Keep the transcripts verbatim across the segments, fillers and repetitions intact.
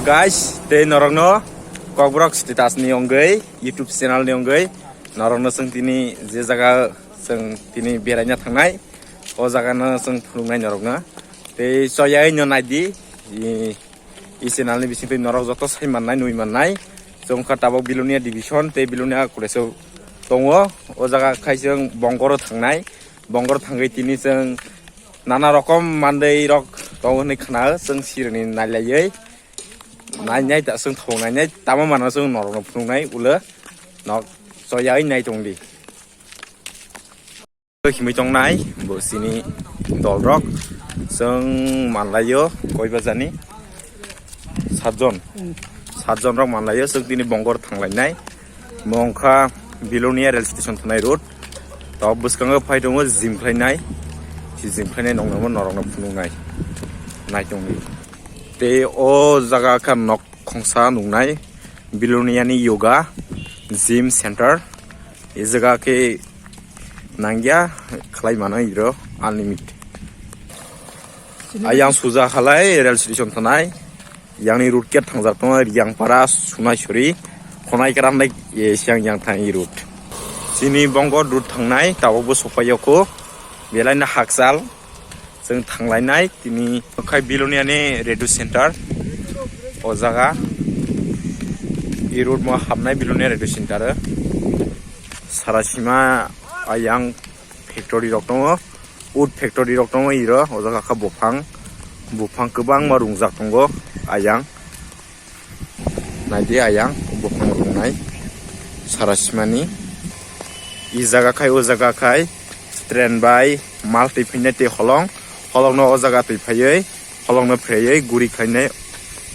Guys, tei norokno Kokborok status ni wngwi, YouTube channel ni wngwi norokno chwng tini je jaga chwng tini beraina thangnai, o jaga no chwng phunuknai norokno. Tei choyai no naidi, i, i channel ni bisingtwi norok joto sai mannai, nui mannai. Chwng kha tabok Bilonia division tei Bilonia college o tongo. O jaga khai chwng Bongor o thangnai. Bongor thangwi tini chwng nana rokom manwi rok tongo hwnwi khna, chwng sironi nailaiwi. Nainai ta chwng thong nainai tamo mano chwng norokno phunuknai ulo nok choyai nai tongdi. Himwi tongnai bo chini dolrok chwng manlaio koi bajani satjon, satjon rok manlaio chwng tini Bongor thanglainai. Mongkha Bilonia rail station thanai road. To bwskango phai tongo gym khlainai. Si gym khlainai nongno norokno phunuknai. Nai tongdi. Tei o jaga kha nok khongsa nungnai Biloniani yoga gym center. E jaga khe nangya khlai mano iro unlimited. Ayang suja khalai rail station thanai. Yangni route khe thangjak tongo Riyangpara, Sunaisuri, Khonai Karam bai, e, Siang Yang thangni route. Chini Bongor route thangnai, tabokbo sophaiyokho, belaino hakchal, chwng thanglainai, tini khai Biloniani radio center, o jaga, e route mo habnai Bilonia radio center, Sarasima Ayang factory rok tongo. Wood factory rok tongo iro, o jaga kha buphang, buphang kwbangma rungjak tongo ayang. Naidi ayang, buphang rungnai sara simani. I jaga khai, o jaga khai train bai mal twi phainai tei holong, holongno o jaga twi phaiwi holongno phreywi guri khlainai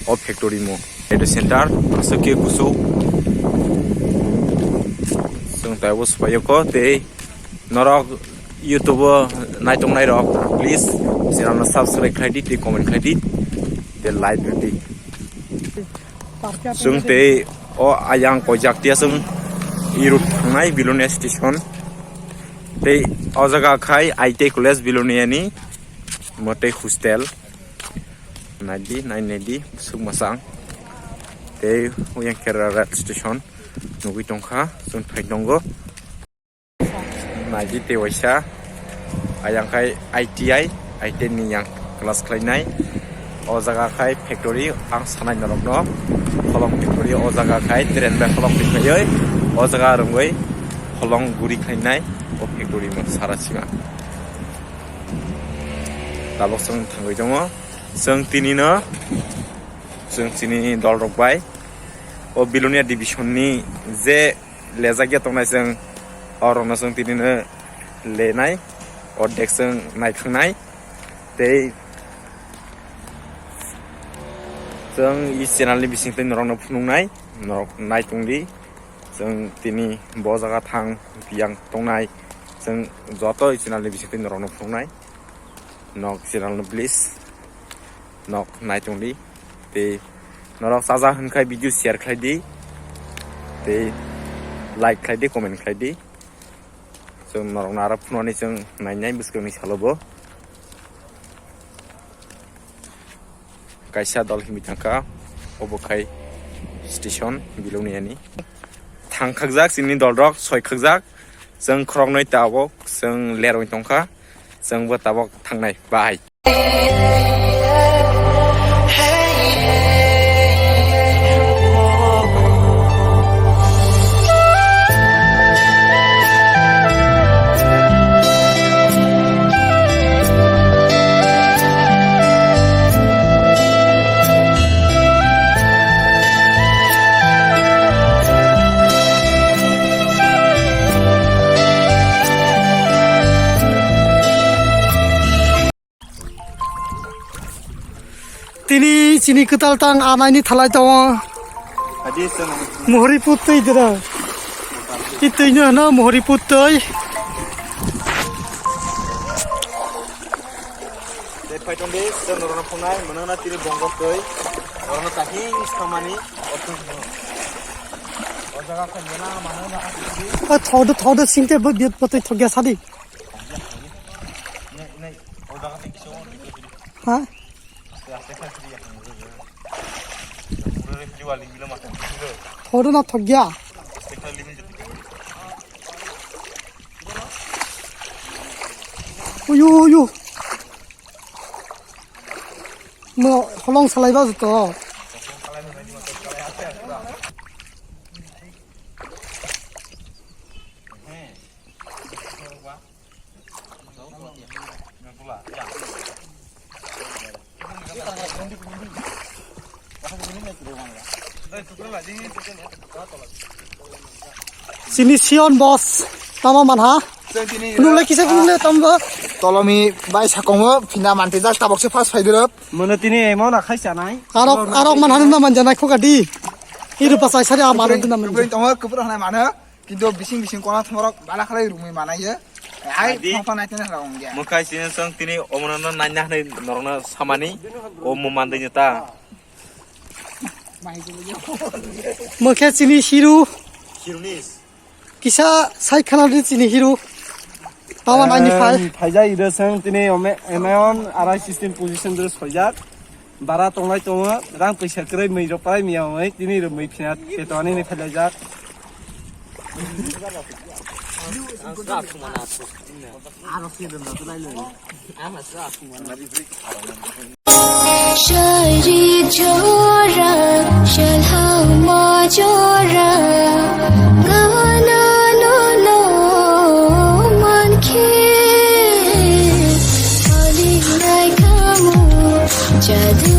o factory mo. Edu center aswk khe kusu. Chwng taibo swpaiyo kho tei norok YouTube o naitongnai rok, please channel no subscribe khlai di tei comment khlai di tei like rw di. Chwng tei o ayang koijak tia chwng i route thangnai Bilonia station tei o jaga khai I T I college Bilonia ni mo tei hostel. Naidi, nai naidi, bwswk mwchang. Tei oyang khe rail station nugwi tongkha, chwng thai tongo. Naidi tei waisa, ayang khai I T I, I T I ni yang class khlainai. O jaga khai factory, ang sanai norokno, holong factory, o jaga khai train bai holong twi phaiwi, o jaga rwngwi holong guri khlainai, o factory mo sara sima. Tabok chwng thangwi tongo. Chwng tini no, chwng chini dol rok bai o Bilonia division ni je lejak ya tongnai, chwng o rok no chwng tini no lenai, ordek chwng naithang nai tei chwng i channel ni bising twi norok no phunuk nai, norok nai tong di. Chwng tini bo jaga thang yang tongnai, chwng joto i channel ni bising twi norok no phunuk nai. Nok channel no please nok nai tong di. Tei norok chaja hwn khai video share khlai di. Tei like khlai di, comment khlai di. Chwng norok no aro phunuknani chwng nai nai bwskang ni salo bo. Kaisa dol himwi thangkha, obo khai station Bilonia ni. Thang khakjak chini dol rok, soi khakjak. Chwng khoroknwi tabok, chwng lerwi tongkha. Chwngbo tabok thangnai. Bye. Tini chini kwtal tang anaini thalai tongo. Adi chwng. Muhuri put twi dira. I twi no hwno muhuri put twi. Tei phai tong di, chwng norokno phunai, mwnwna tini bongor twi. Norokno kahim samani, o twi no. O jaga khe mena mano na atwi. O thodo, thodo sinte bo biot potoi thogya sadi. Nai, nai, o jaga twi kiso. Ha? Aste, aste, aste, aste. Hodo na thok gya. Uyu, uyu. No, holong salai ba to. Chini Sion boss, tamo manha? Nule kisa nule tambo? Tolomi bai sakongo phina manti jak tabok se first phai dirok. Mono tini emo na khai chanai. Arok, arok manha nuna manja nai khoka di. Iru pasai sari a manu nuna manja. Kubring tongo, kubur hanai mano. Kintu bising bising kona thorok bala khalai rumui manai ye. Ai, adi. Thong thong nai tene hala ongya. Mukai sini song tini omono no nai nai norokno samani. O mo mandai ta. Mokhe chini hiru. Hirunis. Kisa sai khana di chini hiru. Tama nai ni phai. Em, phaijak ida sang tini ome-, emaon arai system position dress phaijak. Bara tonglai tongo, rang pisa kwrwi mui rok pai miya oi, tini rok mui phina peto ani ni phaijak. Shari jora shalha majora gana no no mankhe ali nai kamu jadu